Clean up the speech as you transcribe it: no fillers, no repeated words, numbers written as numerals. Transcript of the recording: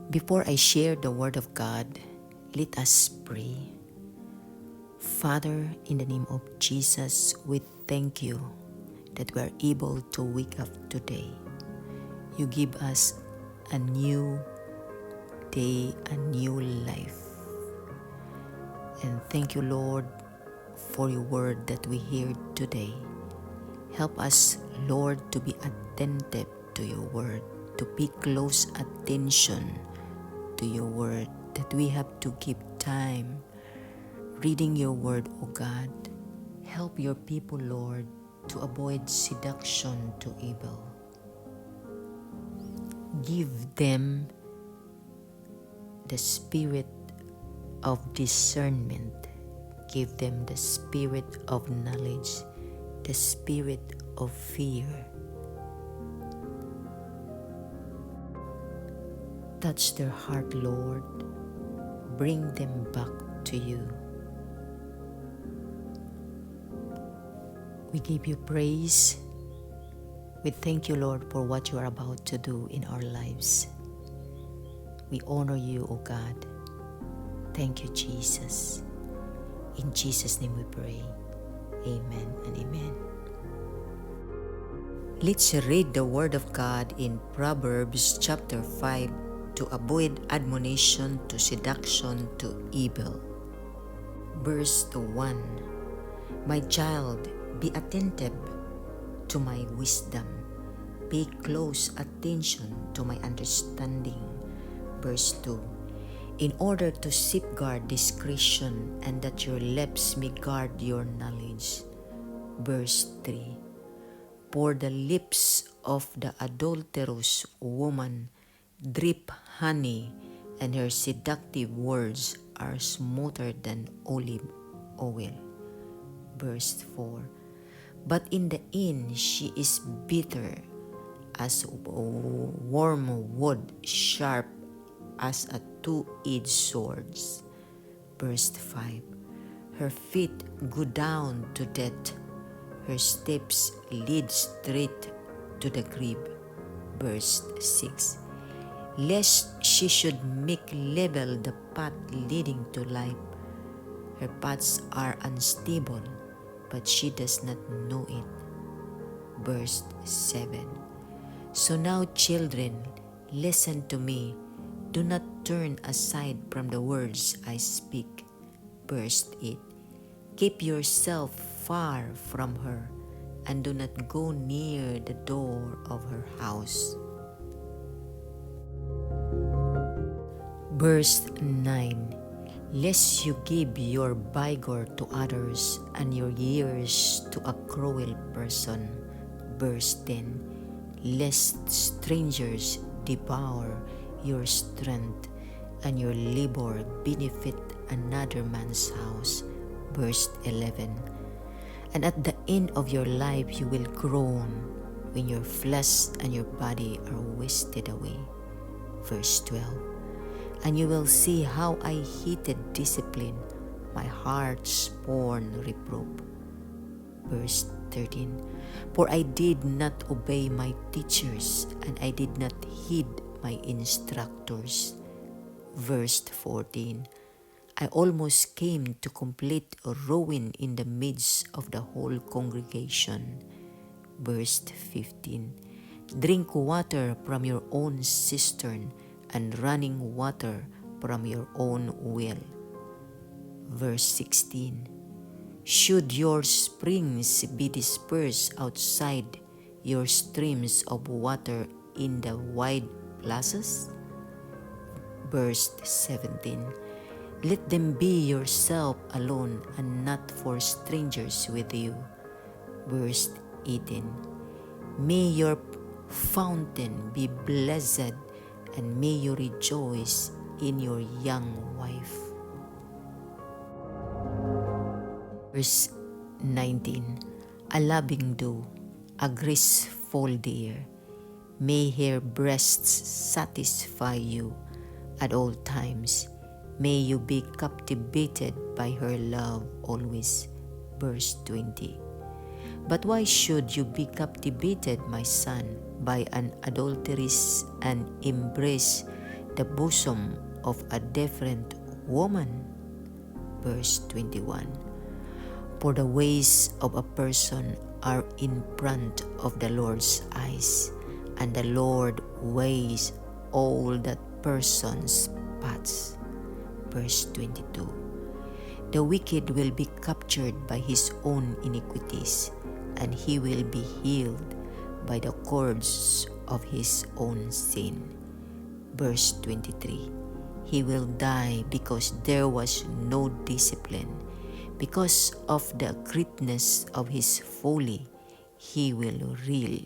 Before I share the Word of God, let us pray. Father, in the name of Jesus, we thank you that we are able to wake up today. You give us a new day, a new life. And thank you, Lord, for your word that we hear today. Help us, Lord, to be attentive to your word, to pay close attention to your word, that we have to give time reading your word, O God. Help your people, Lord, to avoid seduction to evil. Give them the spirit of discernment. Give them the spirit of knowledge, the spirit of fear. Touch their heart, Lord. Bring them back to you. We give you praise. We thank you, Lord, for what you are about to do in our lives. We honor you, O God. Thank you, Jesus. In Jesus' name we pray. Amen and amen. Let's read the Word of God in Proverbs chapter 5 to avoid admonition to seduction to evil. Verse 1. My child, be attentive to my wisdom. Pay close attention to my understanding. Verse 2. In order to safeguard discretion and that your lips may guard your knowledge. Verse 3. For the lips of the adulterous woman drip honey, and her seductive words are smoother than olive oil. Verse 4. But in the end she is bitter as wormwood, sharp as a two-edged sword. Verse 5. Her feet go down to death. Her steps lead straight to the grave. Verse 6. Lest she should make level the path leading to life. Her paths are unstable, but she does not know it. Verse 7. So now, children, listen to me. Do not turn aside from the words I speak. Verse 8. Keep yourself far from her, and do not go near the door of her house. Verse 9. Lest you give your vigor to others, and your years to a cruel person. Verse 10. Lest strangers devour your strength, and your labor benefit another man's house. Verse 11. And at the end of your life you will groan, when your flesh and your body are wasted away. Verse 12. And you will see how I hated discipline, my heart scorned reproof. Verse 13. For I did not obey my teachers, and I did not heed my instructors. Verse 14. I almost came to complete ruin in the midst of the whole congregation. Verse 15. Drink water from your own cistern, and running water from your own well. Verse 16. Should your springs be dispersed outside, your streams of water in the wide plazas? Verse 17. Let them be yourself alone, and not for strangers with you. Verse 18. May your fountain be blessed, and may you rejoice in your young wife. Verse 19. A loving dew, a graceful deer, may her breasts satisfy you at all times. May you be captivated by her love always. Verse 20. But why should you be captivated, my son, by an adulteress and embrace the bosom of a different woman. Verse 21. For the ways of a person are in front of the Lord's eyes, and the Lord weighs all that person's paths. Verse 22. The wicked will be captured by his own iniquities, and he will be healed by the cords of his own sin. Verse 23. He will die because there was no discipline. Because of the greatness of his folly, he will reel